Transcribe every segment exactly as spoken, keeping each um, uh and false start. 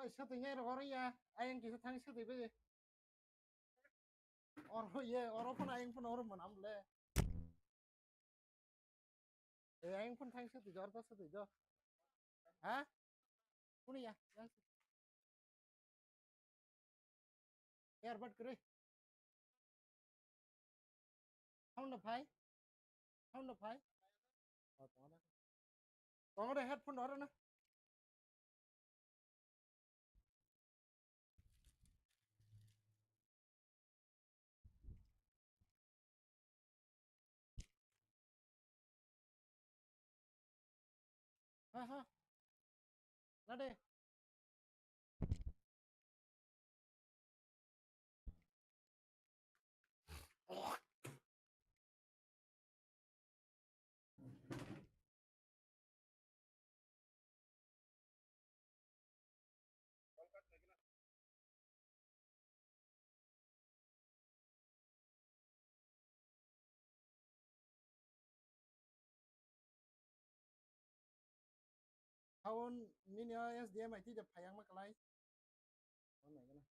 Oi, swtwi nai rw oro ya. Ayang kisa thang swtwi bai. Oro ye, oro phano ayang phano oro manam le. Eh, ayang phano thang swtwi do, oro swtwi do. Ha? Kuni ya, yang. Earbud kwrwi. Sound no phai. Sound no phai. Oh, tongo de. Tongo de, headphone oro na. Ha, ha. Lade. Sound nini o S D M I twi de phai ang ma kwlai. O nai gana.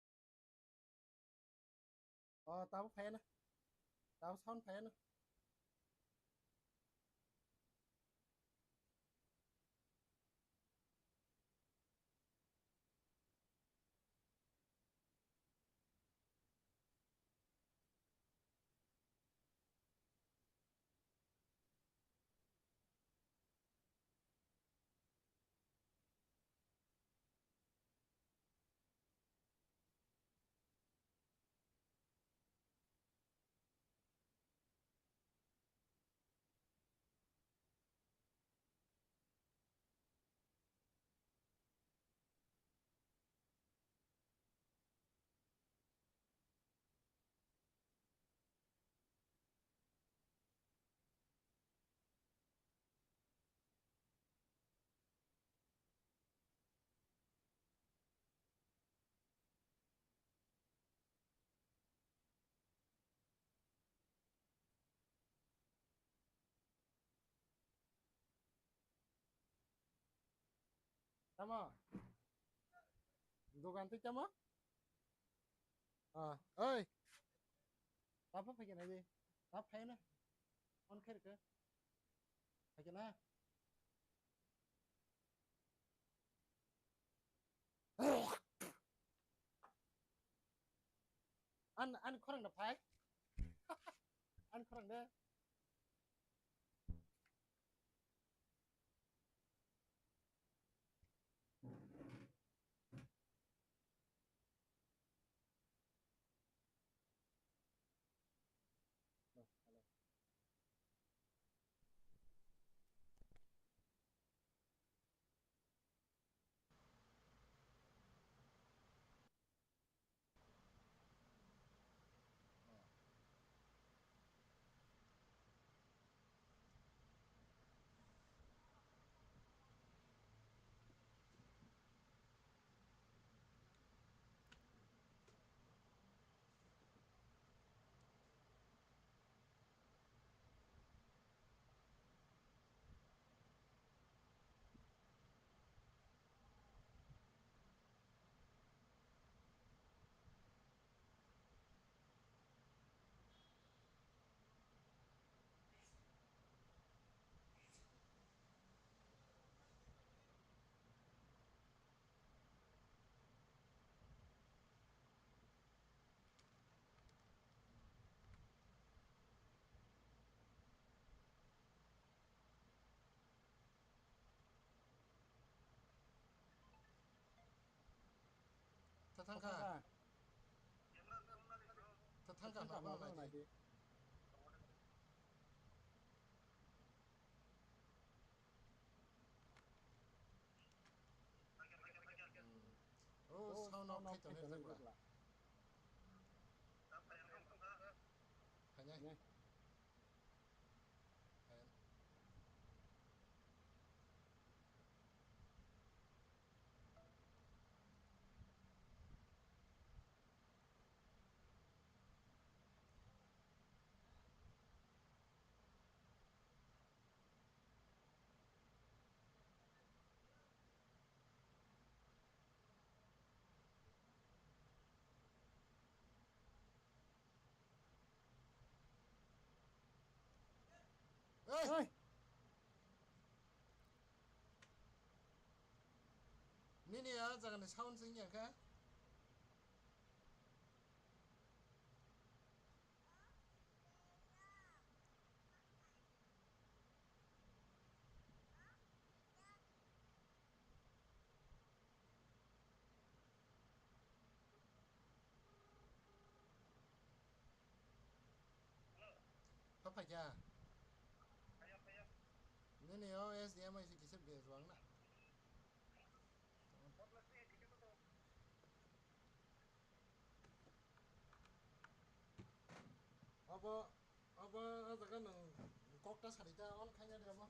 O tabo phai na. Tabo sound phai na. Tamo? Dogan twi tamo? Ah, oi. Tabo phai kena di. Tabo phai na. On khair ke. Phai kena. An, an khorang da phai. An khorang da. Tathangka. Tathangka, tathangka, nai di. Oh, sound off khai tongnai jakla. Khainai. Oi. Nini a jagani sound sing ya kha? Pha phaikha. Nini o S D M I se kisa bej wang na. Abo, abo, o jaga nwng kokta sari ta on khaina de abo.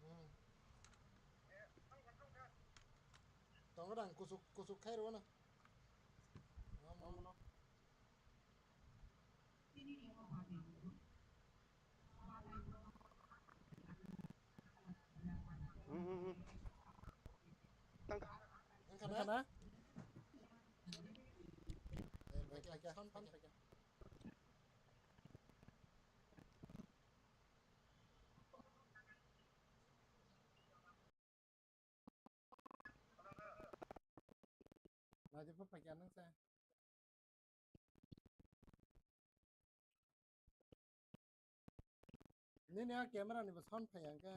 Hmm. Tongo dang, kusuk, kusuk khai rw na. Omo no. Hmm, hmm, hmm. Tangka. Tangka na? Tangka na? Eh, paikha, paikha, paikha. Nadi pa paikha nang sa. Nini a camera ni bo sound phai ang khe.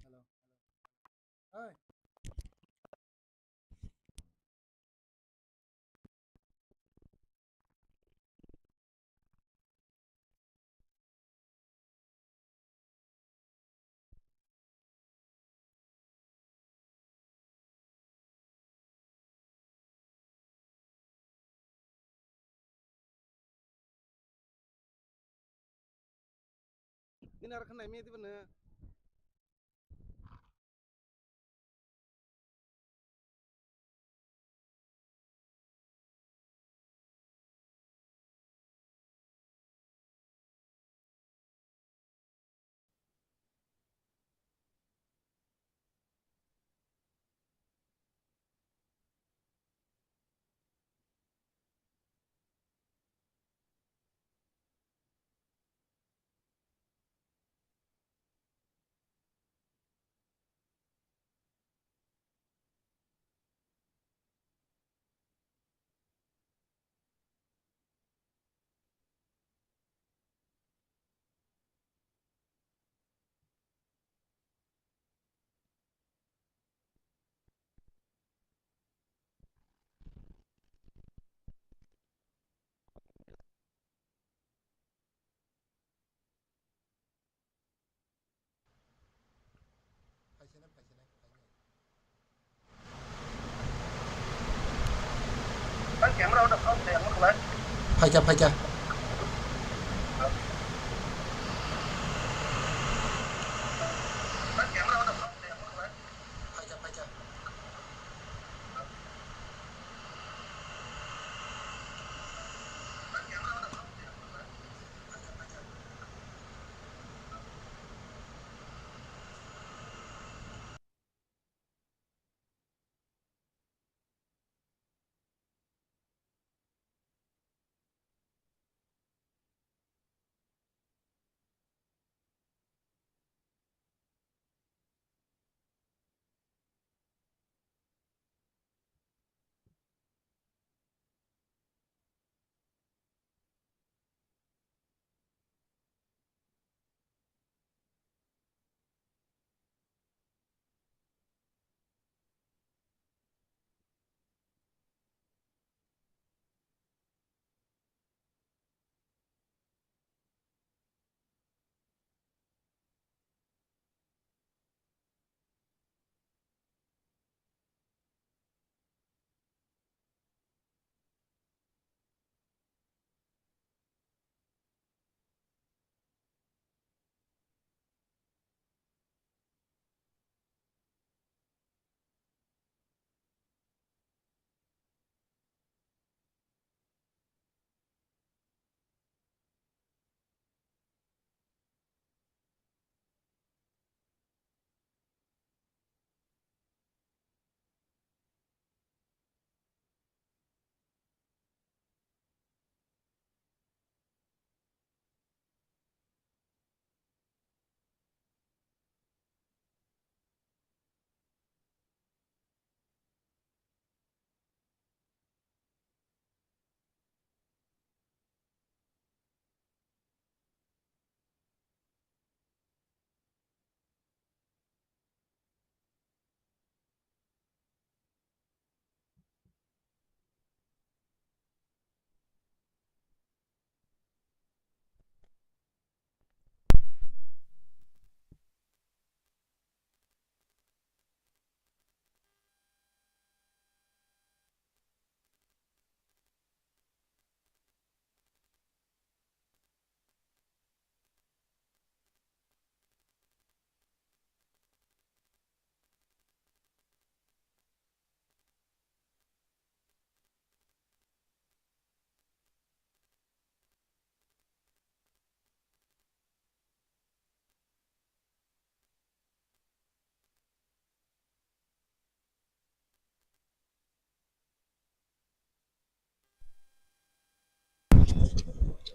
Hello. Oi. Nini aro khe naimaya diba nw? Phaikha, phaikha.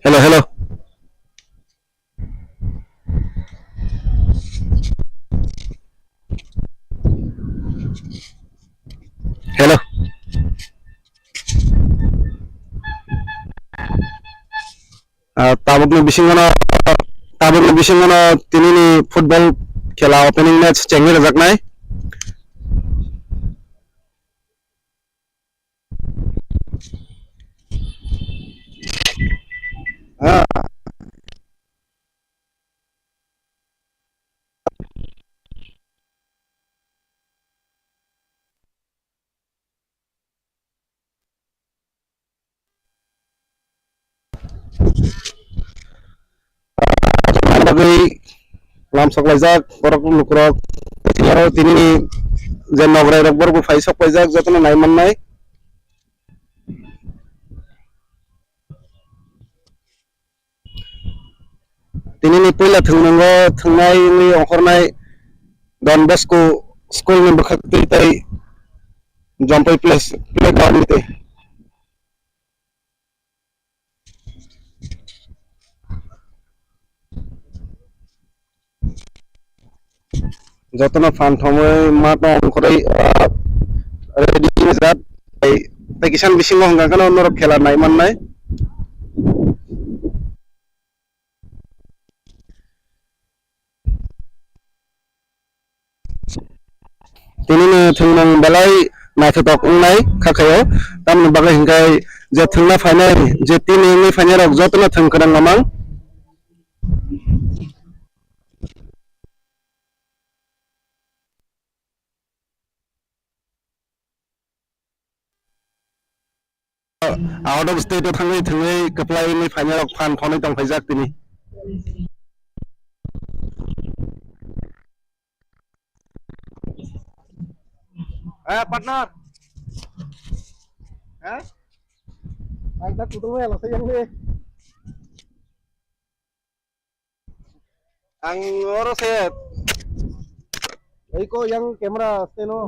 Hello, hello. Hello. Ah, tabukni bisingono, tabukni bisingono tinini football khela opening match chengwi rwjaknai. Bagwi lam soklaijak borok lukurok, aro tini je nograi rok borok bo phai soklaijak jotono nai mannai. Tinini puila thwngmwngo thwngnai wngwi ongkhornai Don Bosco School ni bwkhak twi tei Jompoi Place, Playground ni twi. Jotono phan thomwi ma tong khoroi, ah, ready wngjak. Tei, tei kisan bisingo hwnka kheno norok khela nai mannai. Tinini thwngmung belai naithotok wngnai kha khaio, tamni bagwi hwnkhe je thwngna phainai, je tini wngwi phainai rok jotono thwng kwrwng mamang. Out of state o thangwi thwngwi kwplai wngwi phainai rok phan thonwi tong phaijak tini. Eh, partner. Eh? Ang tak kutung ya, lasa yang ni. Ang oro se. Iko yang camera stand o.